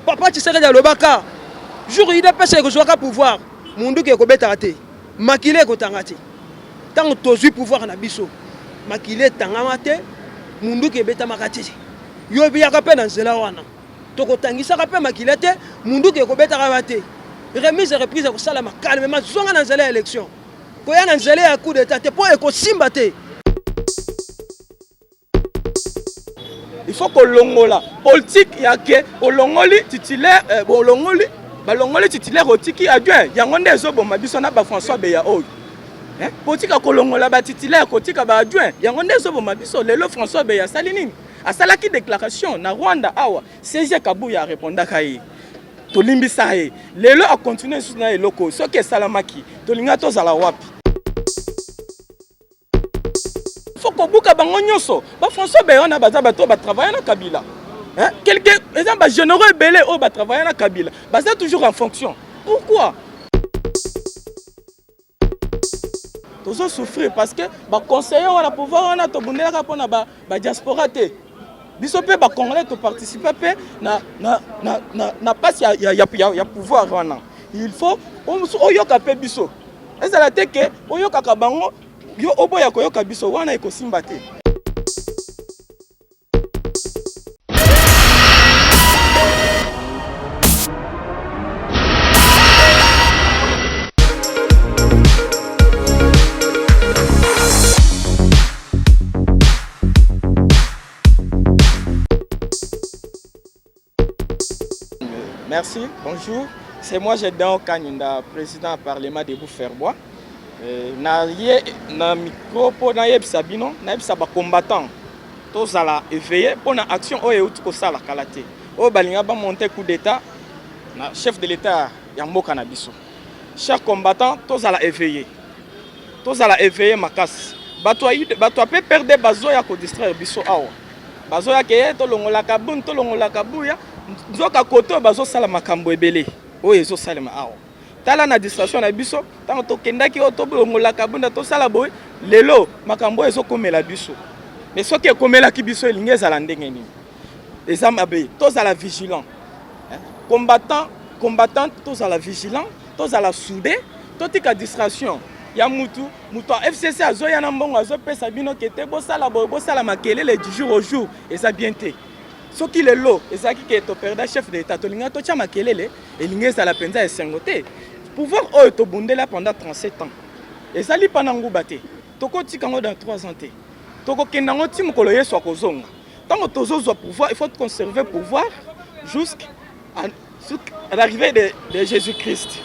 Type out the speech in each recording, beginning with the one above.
Papa Tshisekedi alobaka jour UDPS ekozwaka pouvoir, munduki ekobetaka te, makila ekotanga te. Ntango tozwi pouvoir na biso, makila etangama te, munduki ebetamaka te. Yo yaka mpe na nzela wana, tokotangisaka mpe makila te, munduki ekobetaka te. Remise reprise ekosalama calmement, zonga na nzela ya election, koya na nzela ya coup d'etat te mpo ekosimba te. Il faut kolongola politique ya ke olongoli titulaire, eh, bolongoli balongoli titulaire otiki adjoint, yango nde ezoboma biso na ba François Beya oyo. Eh, politique ya kolongola ba titulaire kotika ba adjoint, yango nde ezoboma biso. Lelo François Beya asali nini? Asalaki déclaration na Rwanda awa, CG Kabuya arépondaka ye, tolimbisa ye. Lelo akontinue lisusu na eloko. Soki esalamaki, tolinga tozala wapi? Faut kobuka bango nyonso. Ba François Beya wana baza bato oyo batravailla na Kabila. Hein? Quelque eza ba généraux ebele oyo batravailla na Kabila, baza toujours en fonction. Pourquoi tozo souffrir? Parce que baconseiller wana, pouvoir wana tobundelaka mpona badiaspora te. Biso mpe bacongolais toparticipe mpe na pasi ya pouvoir wana. Il faut oyoka mpe biso, ezala te ke oyokaka bango, yo oboya koyoka biso, wana ekosimba te. Merci, bonjour. C'est moi, Gédéon Kanyinda, président du Parlement debout Ferbois. Na ye na micro mpo nayebisa bino, nayebisa bacombattant tozala éveillé mpo na action oyo euti kosala kala te, oyo balinga bamonte coup d'état na chef de l'état ya mboka na biso. Chers combattants, tozala éveillé, tozala éveillé makasi. Bato ya PPRD bazoya kodistraire biso awa, bazoya ke tolongolaka bun, tolongolaka buya, nzoka kote oyo bazosala makambo ebele oyo ezosalema awa. Tala na distraction na biso, ntango tokendaki oyo tolongolaka bunda, tosala boye, lelo makambo oyo ezokomela biso. Mais soki ekomelaki biso, elingi ezala ndenge nini? Eza mabe. Tozala vigilant, combattant, combattant, tozala vigilant, tozala soudé, totika distraction ya mutu. Moto ya FCC azoya na mbongo, azopesa bino kete bosala boye, bosala makelele du jour au jour, eza bien te. Soki lelo ezalaki ke toperda chef de l'état, tolinga totya makelele, elingi ezala mpenza esengo te. Pouvoir oyo tobundela pendant 37 ans ezali mpa na nguba te, tokotika yango dans 3 ans te, tokokenda yango ti mokolo Yesu akozonga. Ntango tozozwa pouvoir, il faut conserver pouvoir jusqu'à l'arrivée de Jésus-Christ.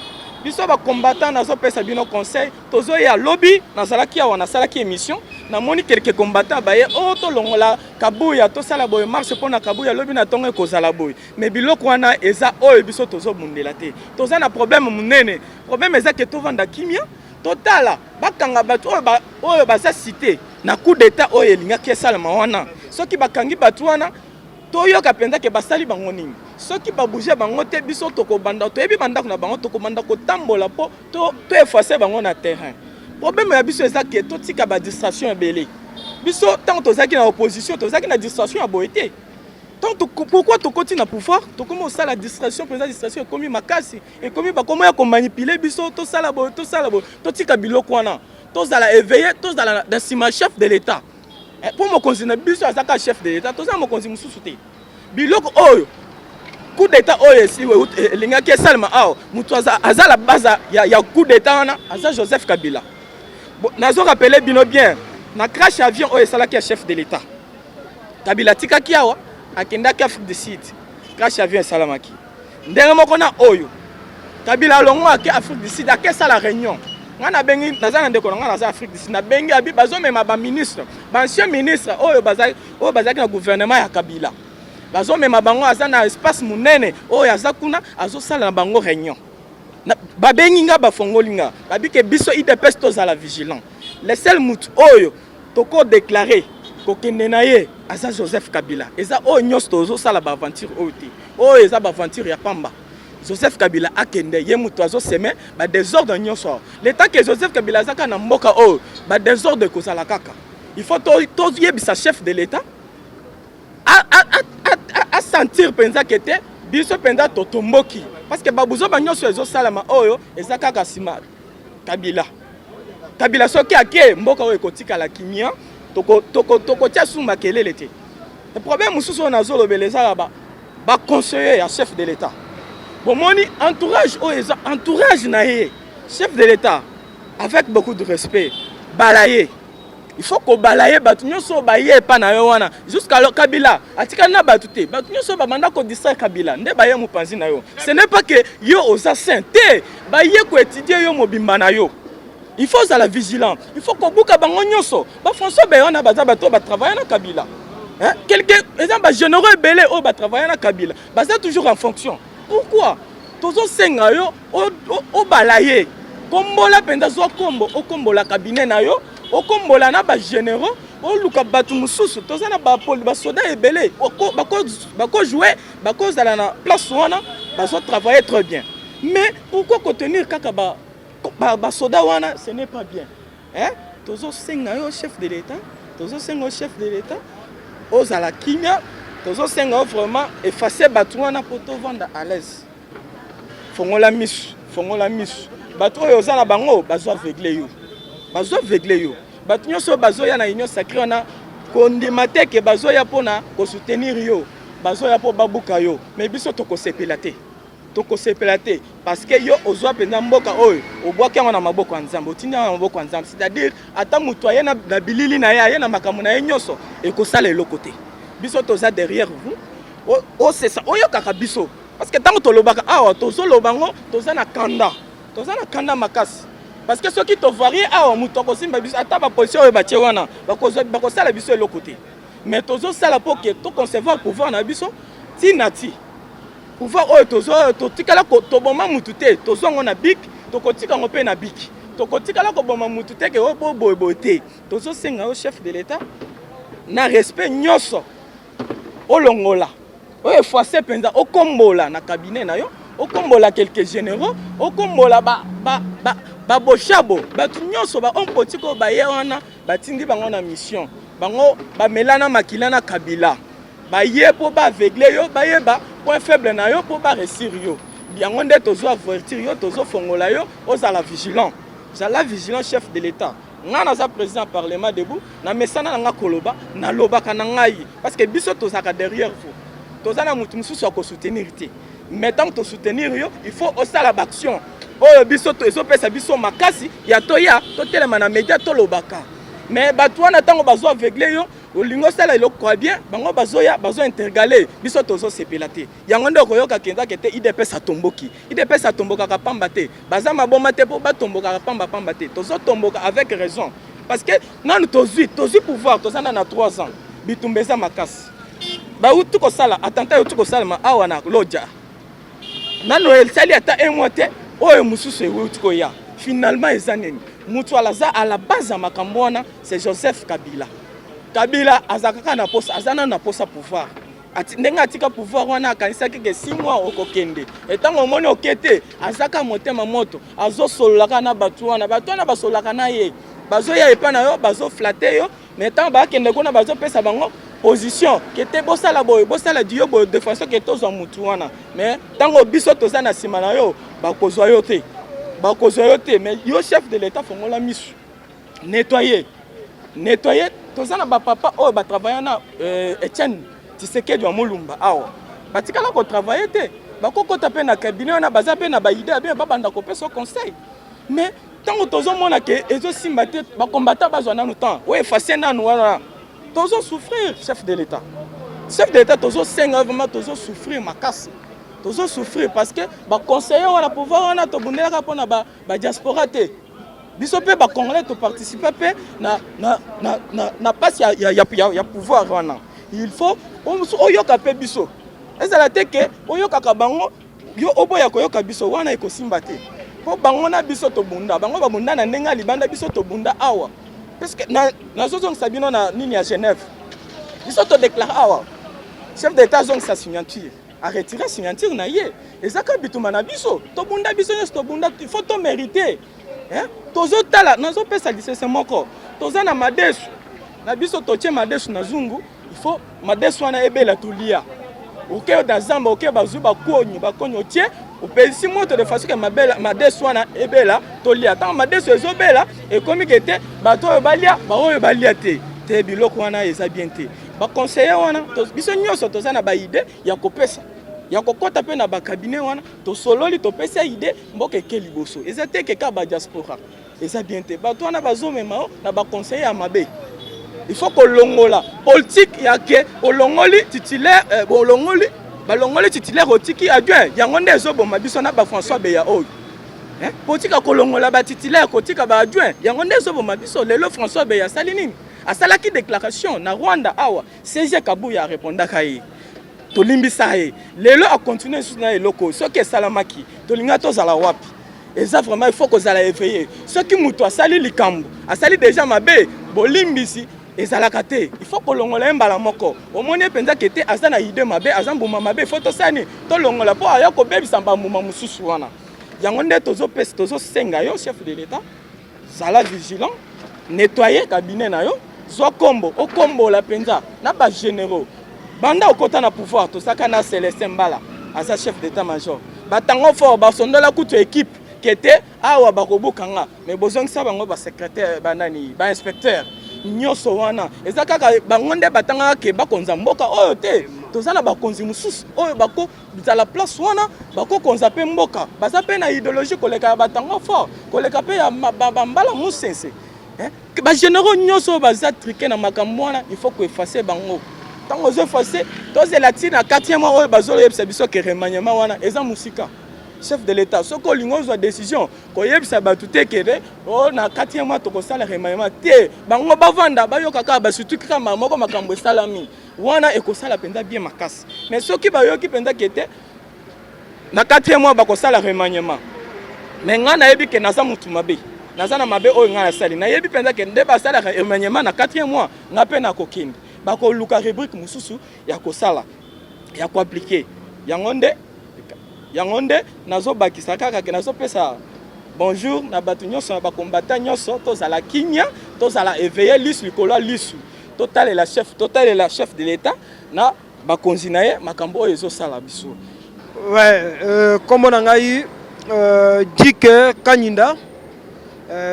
Biso bacombattant, nazopesa bino conseil. Tozoya lobi, nazalaki awa, nasalaki émission, namoni quelques combattants baye o oh, tolongola Kabuya, tosala boye, marche mpona Kabuya lobi na ntongo ekozala boye. Mais biloko wana eza oyo biso tozobundela te. Toza na problème monene. Problème eza ke tovanda kimia, totala bakanga bato oyo oyo baza cité na coup d'état oyo elingaki esalama wana. Soki bakangi bato wana, toyoka mpenza ke basali bango nini. Soki babouge bango te, biso tokobanda, toyebi bandako na bango, tokobanda kotambola mpo toefface bango na terrain. Problème ya biso eza ke totika badistraction ebele. Biso ntango tozalaki na opposition, tozalaki na distraction ya boye te. Pourquoi tokoti na pouvoir, tokomi kosala distraction mpenza? Distraction ekomi makasi, ekomi bakomi ya komanipule biso, tosala boye, tosala boye. Totika biloko wana, tozala éveillé, tozala na nsima chef de l'état, mpo mokonzi na biso aza kaka chef de l'état, toza mokonzi mosusu te. Biloko oyo, coup d'état oyo esi elingaki esalema awa, moto aza la base ya coup d'état wana aza Joseph Kabila. Nazo rappeler bino bien, na crash avion oyo esalaki ya chef de l'état, Kabila atikaki awa, akendaki Afrique du Sud, crash avion esalamaki. Ndenge moko na oyo Kabila alongo, ake Afrique du Sud, ake sala réunion. Ngai nabengi, naza na ndeko na ngai naza Afrique du Sud, nabengi, abi bazomema baministre, baancien ministre oyo bazalaki na gouvernement ya Kabila, bazomema bango, aza na espace monene oyo aza kuna, azosala na bango réunion. Babengi nga, bafongoli nga, babi ke biso UDPS tozala vigilant. Le seul mutu oyo tokodéclare kokende na ye aza Joseph Kabila. Eza oyo nyonso tozosala baaventure oyo te, oyo eza baaventure ya pamba. Joseph Kabila akende, ye moto azoseme badésordre nyonso awa. Le temps ke Joseph Kabila aza kaka na mboka oyo, badésordre ekozala kaka. Il faut toyebisa chef de l'état asentir mpenza ke te. Biso mpenza totomboki parce que babuzoba nyonso ezosalama oyo eza kaka nsima Kabila. Kabila soki ake, mboka oyo ekotikala kimia, tokotia su makelele te. Problème mosusu oyo nazolobela eza ya baconseiller ya chef de l'État. Bomoni entourage oyo eza entourage na ye, chef de l'État, avec beaucoup de respect, balaye. Il faut kobalaye bato nyonso oyo baye epa na yo wana. Jusqu'à Kabila atikali na bato te. Bato nyonso oyo babanda kodistraire Kabila nde baye mopanzi na yo. Ce n'est pas que yo oza saint te, baye koétudier yo mobimba na yo. Il faut ozala vigilant, il faut kobuka bango nyonso. Bafrançois Beya wana baza bato oyo batravaille na Kabila. Quelque eza bagénéraux ebele oyo batravaille na Kabila, baza toujours en fonction. Pourquoi tozosenga yo obala ye? Kombola mpenza, zwa kombo, okombola cabinet na yo, okombola na bagénéraux, oluka bato mosusu. Toza na basoda ebele bakojouer, bakozala na place wana, bazotravailler très bien. Mais pourquoi kotenir kaka basoda wana? Ce n'est pas bien, hein? Tozosenga yo, chef de l'État, tozosenga yo, chef de l'État, ozala kimia. Tozosenga yo vraiment, efface bato wana mpo tovanda à l'aise. Fongola miso, fongola miso. Bato oyo oza na bango bazo aveugle yo, bazo aveugle yo. Bato nyonso oyo bazoya na Union sacrée wana, kondima te ke bazoya mpona kosoutenir yo, bazoya mpo babuka yo. Mais biso tokosepela te, tokosepela te, parce que yo ozwa mpenza mboka oyo, obwaki yango na maboko ya Nzambe, otindi yango na maboko ya Nzambe. C'est-à-dire ata moto aye na bilili na ye, aye na makambo na ye nyonso, ekosala eloko te. Biso toza derrière vous. Osesa oyokaka biso, parce que ntango tolobaka awa, tozoloba yango, toza na kanda, toza na kanda makasi, parce que soki tovarie awa, moto akosimba biso. Ata bapolisier oyo batie wana bakosala biso eloko te. Mais tozosala mpo ke toconserver pouvoir na biso ntina ti pouvoir oyo totikala toboma mutu te. Tozwa yango na bic, tokotika yango mpe na bic. Tokotikala koboma mutu te ke oyo po boyeboye te. Tozosenga yo, chef de l'État, na respect nyonso, olongola oyo efface mpenza, okombola na cabinet na yo, okombola quelques généraux, okombola baboshabo, bato nyonso, bahomme politique oyo baye wana, batindi bango na mission. Bango bamelana makila na Kabila, baye mpo baaveugle yo, bayeba point faible na yo mpo baréussir yo. Yango nde tozo avertir yo, tozofongola yo, ozala vigilant, ozala vigilant, chef de l'État. Ngai naza président ya Parlement debout na mesana na nga koloba, nalobaka na ngai parce que biso tozalaka derrière vous. Toza na motu mosusu ya kosoutenir te. Mais ntango tosoutenir yo, il faut osala baaction oyo biso ezopesa biso makasi ya toya totelema na média, tolobaka. Mais bato wana, ntango bazo aveugle yo, olingi osala eloko ya bien, bango bazoya, bazointergale. Biso tozosepela te. Yango nde okoyoka kendaka te. UDPS atomboki, UDPS atombokaka pamba te. Baza maboma te mpo batombokaka pamba pamba te. Tozotomboka avec raison, parce que nanu tozwi pouvoir, toza na 3 ans, bitumba eza makasi. Bauti kosala attentat, euti kosalema awa na Lodja, nano esali ata un mois te, oyo mosusu euti koya. Finalement eza nini? Motu aza à la base ya makambo wana, c'est Joseph Kabila. Kabila aza kaka na posa, aza nano na posa pouvoir. Ndenge atika pouvoir wana, akanisaki ke 6 mois okokende. Etango omoni oke te, azaka motema moto, azosololaka na bato wana. Bato wana basololaka na ye, bazoya epai na yo, bazoflatter yo. Mais ntango bakende kuna, bazopesa bango position ke te, bosala boye, bosala dio boye, de façon ke tozwa mutu wana. Mais ntango biso toza na nsima na yo, bakozwa yo te, bakozwa yo te. Mais yo, chef de l'État, fongola miso, nettoyer, nettoyer. Toza na bapapa oyo batravaille na Etienne Tshisekedi wa Mulumba awa, batikala kotravaille te. Bakokɔta mpe na cabinet wana, baza mpe na baidée ya bien, babanda kopesa conseil. Mais ntango tozomona ke ezosimba te, bakombata bazwa nanu temps oyo, efface nanu wana. Tozosouffrir, chef de l'État, chef de l'État, tozosenga vraiment, tozosouffrir makasi, tozosouffrir parce que baconseiller wana, pouvoir wana tobundelaka mpona badiaspora te. Biso mpe bacongolais toparticipe mpe na mpasi ya pouvoir wana. Il faut oyoka mpe biso. Ezala te ke oyokaka bango, yo oboya koyoka biso. Wana ekosimba te, mpo bango na biso tobunda. Bango babunda na ndenge ya libanda, biso tobunda awa. Puisque nazozongisa bino na nini ya Genève, biso todéclare awa, chef d'État azongisa signature, aretire signature na ye. Ezaka bitumba na biso, tobunda, biso nyonso tobunda, il faut tomérite. Tozotala, nazopesa lisese moko. Toza na madesu na biso, totie madesu na zungu, il faut madesu wana ebela, tolia. Oke na zamba, oke bazwi bakonyo, bakonyo otie, opelisi moto de façon ke mabela madesu wana ebela tolia. Ntango madesu ezobela, ekomi ke te bato oyo balia, baoyo balia te te. Biloko wana eza bien te. Baconseiller wana, biso nyonso toza na baidées ya kopesa, ya kokɔta mpe na bacabinet wana, tosololi, topesi idée, mboka eke liboso. Eza te ke kaka badiaspora, eza bien te. Bato wana bazomema o na baconseiller ya mabe. Il faut kolongola politique ya ke olongoli titulaire, bolongoli, balongoli titulaire, otiki adjoint. Yango nde ezoboma biso na baFrançois Beya oyo. Politique ya kolongola batitulaire, kotika baadjoint, yango nde ezoboma biso lelo. François Beya asali nini? Asalaki déclaration na Rwanda awa, SG Kabuya arépondaka ye, tolimbisa ye. Lelo acontinue lisusu na eloko. Soki esalamaki, tolinga tozala wapi? Eza vraiment, il faut kozala éveillé. Soki moto asali likambo, asali déjà mabe, bolimbisi ezalaka te. Il faut kolongola ye mbala moko. Omoni ye mpenza ke te aza na idée mabe, aza mbuma mabe, il faut tosani tolongola mpo aya kobebisa bambuma mosusu wana. Yango nde tozopesa, tozosenga yo, chef de l'État, zala vigilant, nettoyer cabinet na yo, zwa kombo, okombola mpenza na bagénéraux. Banda okota na pouvoir, tosaka na Célestin Mbala, aza chef d'état major. Batango fort, basondola kutu équipe ke te awa bakobukanga, mais bozongisa bango basecrétaire, banani, bainspecteur nyonso wana. Eza kaka bango nde batangaka ke bakonza mboka oyo te. Toza na bakonzi mosusu oyo bakozala place wana, bakokonza mpe mboka, baza mpe na idéologie koleka ya batango fort, koleka mpe ya bambala mosense. Bagénéraux nyonso oyo baza truqué na makambo wana, il faut koeffacer bango. Ntango ozoeffacer, tozela ntina quatrième mois oyo bazoyebisa biso ke remaniement wana eza mosika. Chef de l'État, soki olingi ozwa décision, koyebisa bato te kede o na quatrième mois tokosala remaniement te. Bango bavanda, bayoka kaka, basutu kaka moko makambo esalami wana, ekosala mpenza bien makasi. Mais soki bayoki mpenza ke te na quatrième mois bakosala remaniement, mais ngai nayebi ke naza motu mabe, naza na mabe oyo ngai nasali, nayebi mpenza ke nde basalaka remaniement na quatrième mois, ngai mpe nakokende, bakoluka rubrique mosusu ya kosala, ya koappliquer yango. Nde yango nde nazobakisa kaka ke nazopesa bonjour na bato nyonso, na bakombata nyonso. Tozala kimia, tozala éveillé, lisu likolo ya lisu, totalela chef, totalela chef de l'État na bakonzi na ye, makambo oyo ezosala biso. Ouais, kombo na ngai Dike Kanyinda,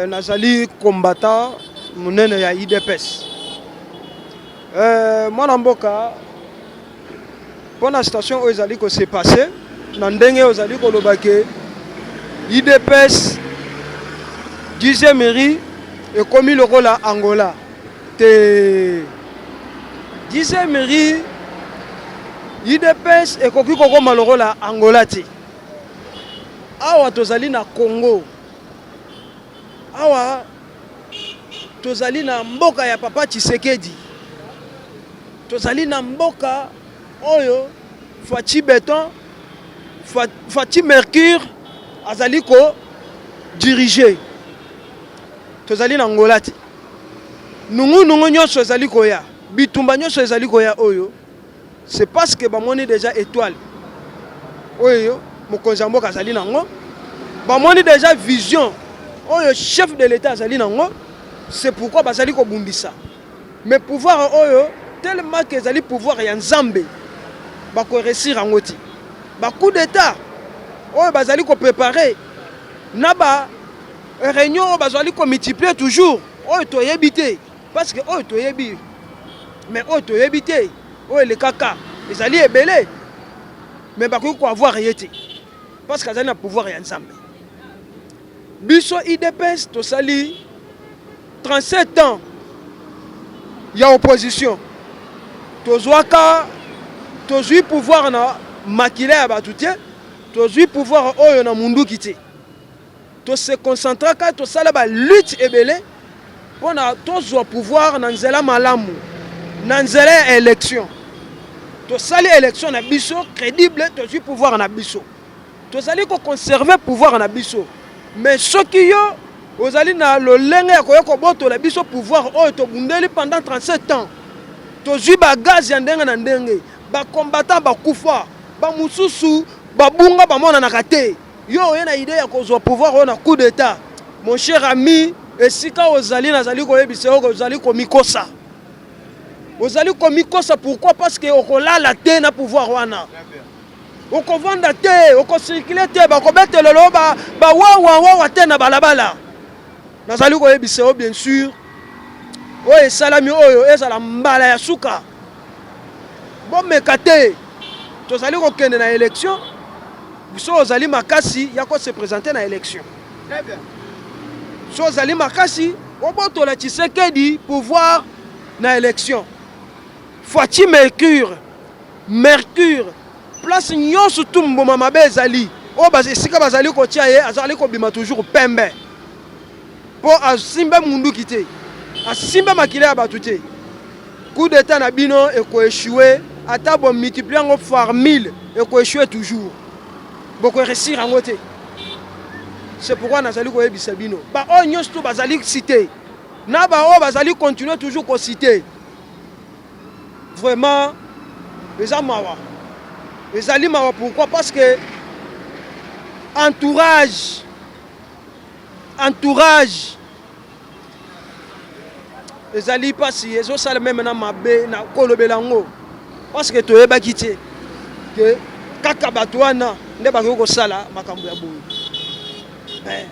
nazali combattant monene ya UDPS. Mwana mboka, mpo na situation oyo ezali kose passer na ndenge ozali koloba ke UDPS 10e rue ekomi lokola Angola te, 10e rue UDPS ekoki kokóma lokola Angola te. Awa tozali na Congo, awa tozali na mboka ya papa Tshisekedi, tozali na mboka oyo Fatshi Béton, Fatshi Mercure azali ko diriger. Tozali na Angola te. Nungunungu nyonso ezali koya, bitumba nyonso ezali koya oyo, c'est parce que bamoni déjà étoile oyo mokonzi ya mboka azali nango, bamoni déjà vision oyo chef de l'État azali nango. C'est pourquoi bazali kobundisa. Mais pouvoir oyo, tellement ke ezali pouvoir ya Nzambe, bakoréussir yango ti bacoup d'état oyo bazali kopréparer na ba réunion oyo bazali komultiplier toujours, oyo toyebi te. Parce que oyo toyebi, mais oyo toyebi te, oyo elekaka ezali ebele. Mais bakoki koavoir ye te, parce que azali na pouvoir ya Nzambe. Biso UDPS tosali 37 ans ya opposition, tozwaka, tozwi pouvoir na makila ya bato te, tozwi pouvoir oyo na munduki te. Tose concentraka, tosala balutte ebele mpona tozwa pouvoir na nzela malamu, na nzela ya élection. Tosali élection na biso crédible, tozwi pouvoir na biso, tozali koconserver pouvoir na biso. Mais soki yo ozali na lolenge ya koya kobotola biso pouvoir oyo tobundeli pendant 37 ans, tozwi bagaz ya ndenge na ndenge, bacombattant bakufa, bamosusu babunga, bamonanaka te, yo oye na idée ya kozwa pouvoir oyo na coup d'état, mon cher ami, esika ozali, nazali koyebisa yo, ozali komikosa. Ozali komikosa pourquoi? Parce que okolala te na pouvoir wana. Okovanda te, okocircule te, bakobetelelo ba ba wawa wawa te na balabala. Nazali koyebisa yo bien sûr, oyo esalami oyo ezala mbala ya suka. Bomeka te, tozali kokende na election, so ozali makasi ya ko se presenter na election. So ozali makasi obotola Tshisekedi pouvoir na election. Fatshi Mercure, Mercure, place nyonso tu mboma mabe ezali oyo esika bazali kotia ye azali kobima toujours pembe mpo asimba munduki te, asimba makila ya bato te. Coup d'etat na bino eko échouer, ata bo multiplier yango fois 1000 eko échouer toujours, boko réussir yango te. C'est pourquoi nazali koyebisa bino ba oyo nyonso tu bazali cité na ba oyo bazali continuer toujours ko citer, vraiment eza mawa, ezali mawa. Pourquoi? Parce que entourage ezali mpasi, ezosala meme na mabe na kolobela yango, parce que toyebaki te ke kaka bato wana nde bakoki kosala makambo ya boye. Mais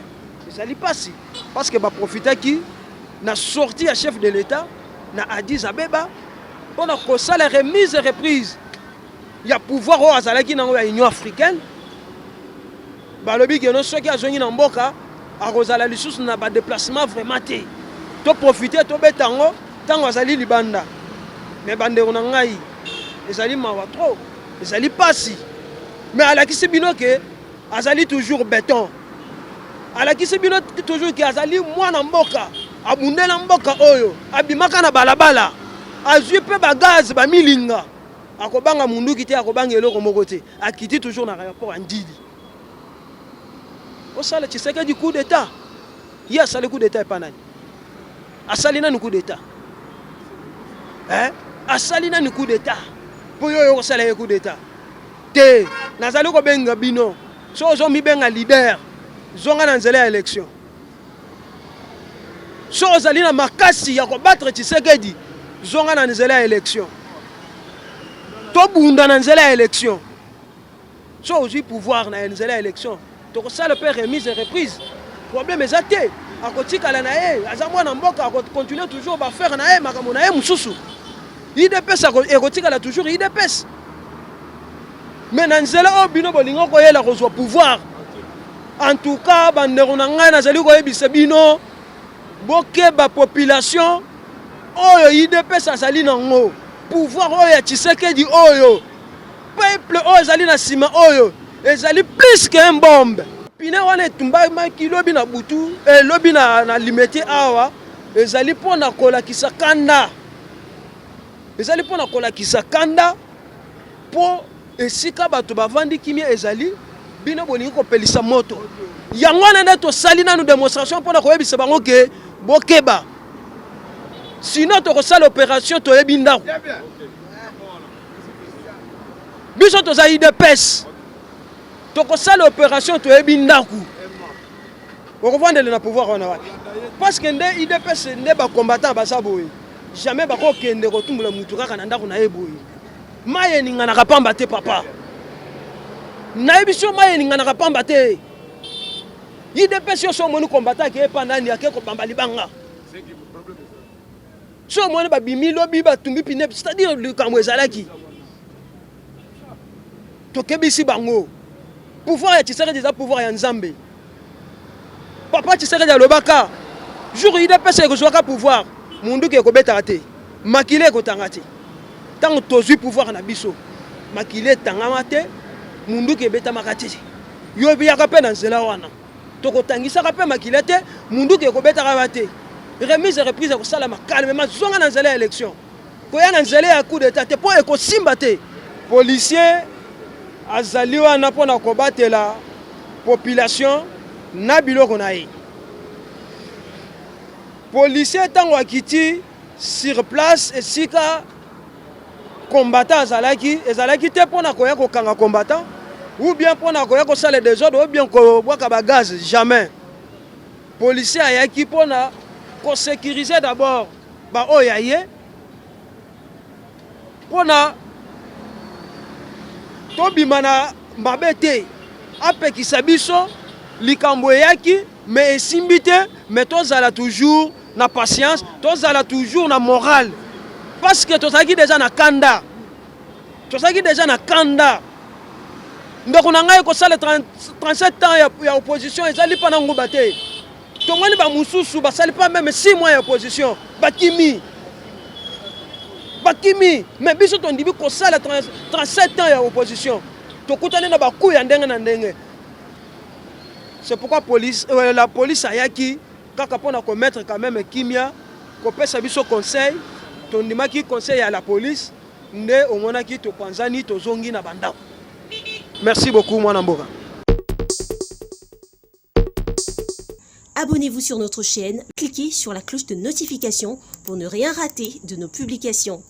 ezali mpasi parce que baprofitaki na sortie ya chef de l'État na Addis Abeba mpona kosala remise et reprise ya pouvoir oyo azalaki nango ya Union africaine. Balobi keno soki azongi na mboka akozala lisusu na badéplacement vraiment te, toprofite tobeta yango ntango azali libanda. Me bandeko na ngai, ezali mawa trop, ezali pasi. Me alakisi bino ke azali toujours béton, alakisi bino toujours ke azali mwana mboka, abundela mboka oyo, abimaka na balabala, azwi mpe bagaz bamilinga, akobanga munduki te, akobanga eloko moko te, akiti toujours na aéroport ya Ndjili. Osala Tshisekedi coup d'état, ye asali coup d'état epa nani? Asali nani coup d'état, eh? Asali nani coup d'état mpo yo oyo kosala ye coup d'état te? Nazali kobenga bino, so ozomibenga leader, zonga na nzela ya élection. So ozali na makasi ya kobattre Tshisekedi, zonga na nzela ya élection, tobunda na nzela ya élection. So ozwi pouvoir na nzela ya élection, tokosala mpe remise et reprise, problème eza te. Akotikala na ye, aza mwana mboka, akocontinue toujours baaffaire na ye, makambo na ye mosusu. UDPS ekotikala toujours UDPS. Mais na nzela oyo bino bolingi koyela kozwa pouvoir, en tout cas bandeko na ngai, nazali koyebisa bino, bokeba. Population oyo UDPS azali nango, pouvoir oyo ya Tshisekedi oyo, peuple oyo ezali na nsima oyo ezali plus qu'un bombe. Pine wana etumbamaki lobi na butu, elobi na Limete awa, ezali mpona kolakisa kanda, ezali mpona kolakisa kanda mpo esika bato bavandi kimia ezali, bino bolingi kopelisa moto. Yango wana nde tosali nanu démonstration mpona koyebisa bango ke bokeba, sinon tokosala opération toyebi ndako. Biso toza UDPS, tokosala opération toyebi ndako. Okovandele na pouvoir wana wapi? Parce que nde UDPS nde bacombattant baza boye, jamais bakokende kotumbola mutu kaka na ndako na ye boye. Mai eninganaka pamba te, papa, nayebi so mai eninganaka pamba te. UDPS, yo so omoni combattant ake epa nani, ake kobamba libanga, so omoni babimi lobi batumbi pine, c'est-à-dire likambo ezalaki. Tokebisi bango, pouvoir ya Tshisekedi eza pouvoir ya Nzambe. Papa Tshisekedi alobaka, jour UDPS ekozwaka pouvoir, munduki ekobetaka te, makila ekotanga te. Ntango tozwi pouvoir na biso, makila etangama te, munduki ebetamaka te. Yo yaka mpe na nzela wana, tokotangisaka mpe makila te, munduki ekobetaka te, remise reprise ekosalama calmement. Zonga na nzela ya élection, koya na nzela ya coup d'état te mpo ekosimba te. Policier azali wana mpona kobatela population na biloko na ye. Policier ntango akiti sur place esika combattant azalaki, ezalaki te mpona koya kokanga combattant ou bien mpona koya kosala désordre ou bien kobwaka bagaz, jamais. Policier ayaki mpona kosécuriser d'abord baoyo ya ye. mpona tobima na mabe te, apekisa biso likambo eyaki mais esimbi te. Mais tozala toujours na patience, tozala toujours na morale, parce que tozalaki déjà na kanda, tozalaki déjà na kanda. Ndeko na ngai, kosala 37 ans ya opposition ezali mpa na nguba te. Tongani bamosusu basali pas même 6 mois ya opposition, bakimi, bakimi. Mais biso tondimi kosala 37 ans ya opposition, tokutani na baku ya ndenge na ndenge. C'est pourquoi la police ayaki kaka mpona komettre quand même kimia, kopesa biso conseil. Tondimaki conseil ya la police, nde omonaki topanzani, tozongi na bandako. Merci beaucoup, mwana mboka. Abonnez-vous sur notre chaîne, cliquez sur la cloche de notification pour ne rien rater de nos publications.